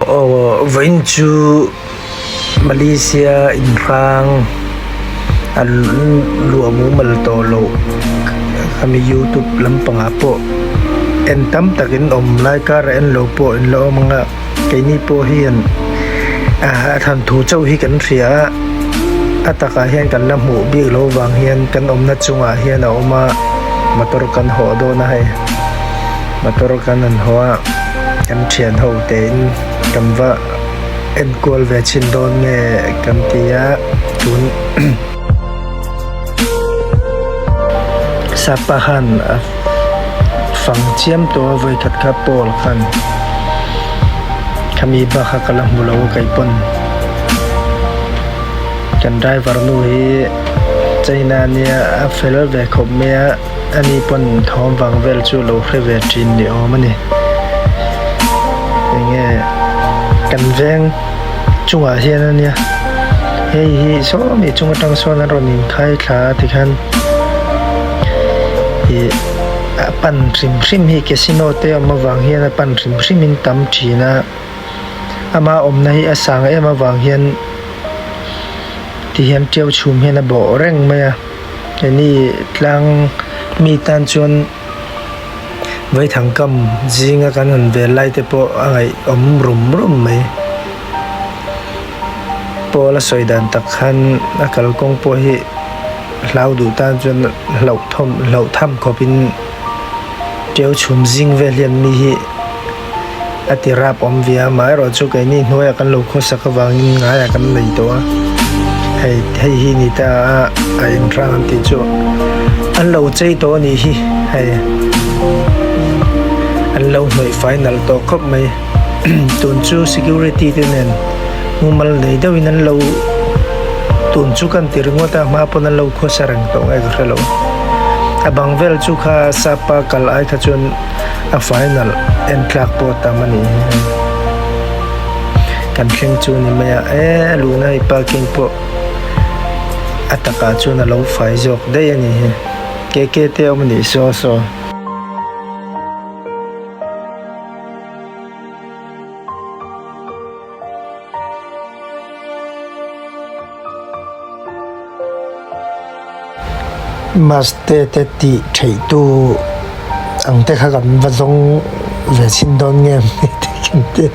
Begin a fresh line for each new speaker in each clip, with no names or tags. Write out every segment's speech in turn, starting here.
Aw vawiin chu Malaysia inhrang a luah mumal tawh loh khami youtube lampangah pawh en tam takin awm lai karah en lo pawh in la awm ang a keini pawh hian a thanthu chauh hi kan hria a a takah hian kan la hmuh bik loh vang hian kan awmna chungah hian a awm a motor kan hawh dawn a hei motor kan han haw a kan thian ho tein kan va enkual ve chhin dawn nge kan ti a tun sapa khan a fang chiam tawh a vawikhat kha pawl khan khami bak kha ka la hmu lo a keipawn kan driver nu hi china ania a fel ve khawp mai a. Ani pawn thawm vang vel chu lo hre ve thin ni awm a ni. Enge kan veng chungah hian a nia hei hi sawmi chung atang sawn an rawn inkhai thla a tikhan ih a pan hrim hrim hi casino te awm avang hian a pan hrim hrim in tam thin a ama awmna hi a sang em avang hian tihian tiau chhum hian a bawh reng mai a. Keini tlang mi tan chuan vaithang kam zinga kan han vel lai te pawh a ngaihawm rum rum mai. Pawl a sawi dan tak khan a kalkawng pawh hi hlau duh tan chuan hlauh thawm hlauh tham khawpin ṭeu chhum zing vel hian mi hi a ti rap awm ve a amaherawhchu keini hnuaiah kan lo khawsak avangin ngaiah kan nei tawh a hei hei hi ni ta a a inhrang an tih chu an lo chei tawh a nih hi hei an lo hnawih fai nalh tawh khawp mai tun chu security te nen mumal nei deuhin an lo tun chu kan ti ringawt a hma pawn an lo khawsa reng tawh nge ka hrelo a bang vel chu kha sapa kal ai kha chuan. A final en tlak pawh tam a nih hi kan thleng chu ni mai a e luhna hei parking pawh a takah chuan a lo fai zawk daih a nih hi K K te a awm a nih saw saw. Maste te tih theih tu ang te kha kan va zawng ve chhin dawn nge tih kan ti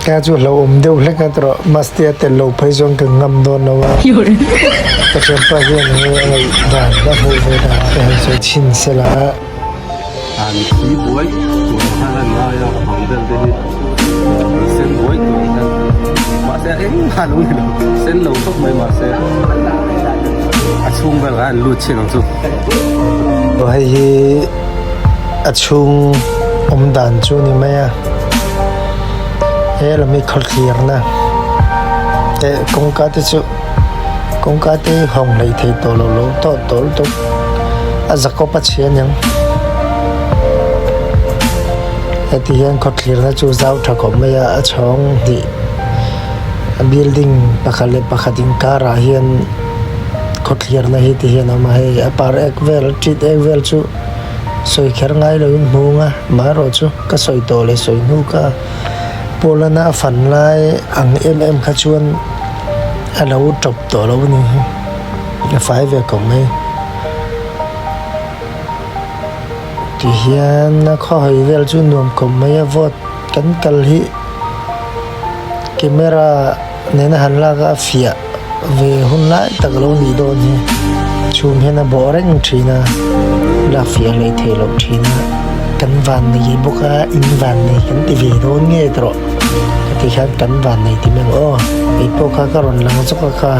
ka chu hlauhawm deuh hlek a tawh maste a tel lo phei chuan ka ngam dawn lo a ka thianpa hian enge a ngaih dan a hmuh ve dan te han sawi chhin sela.
An thi buai tur khan a ngai a bang vel te hi an sen buai tur khan mahse engmah a lo ni lo sen lo khawp mai mahse a chhung vel kha an lut chhin ang chu.
Aw hei hi a chhung awm dan chu a ni mai a he lam hi khawthlirna eh kawngka te chu kawngka te hi hawng hleithei tawh lo lo tawh tawh lutuk. a zakawp a chhe aniang heti hian khawthlirna chu zau tha khawp mai a a chhawng hnih a building pakhat leh pakhat inkarah hian khawthlirna hi ti hian a awm a hei a par ek vel tit ek vel chu sawi kher ngai lovin hmung a amaherawhchu ka sawi tawh leh sawi hnu kha Paulana a fan lai ang em em kha chuan a lo tawp tawh lo a ni hi. A fai ve khawp mai tihian a khawhawi vel chu nuam khawp mai a vawt kan kal hi camera nena han lak a a fiah ve hun lai tak alo nih dawn hi chhum hian a bawh reng thin a lak fiah leh theih loh thin a kan van nei bawk a in van nei kan ti ve dawn nge tawh ka ti khan kan van nei ti mai ang aw keipawh kha ka rawn lang zawk a kha.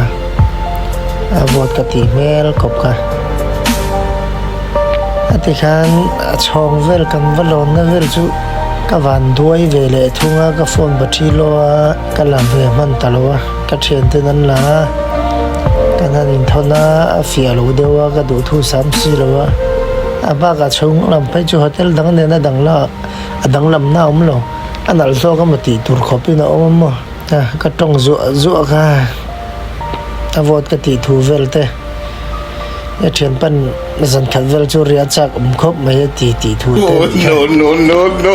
A vawt ka tih hmel khawp kha. A tikhan a chhawng vel kan va lawnna vel chu ka van duai ve leh thung a, ka phone battery low a, ka la ve hman ta lo a, ka thianten an la a, kan han inthawn a, a fiah lo deuh a, ka duhthu sam si lo a, a bakah chhung lam phei chu hotel dang nen a dang la a danglamna a awm lo, a nalh zawk emaw tih tur khawpin a awm a maw. Ka tawng zuah zuah kha a vawt ka tih thu vel te he thianpan zan khat vel chu ria chak awm khawp mai a ti tih thu te.
No no no no.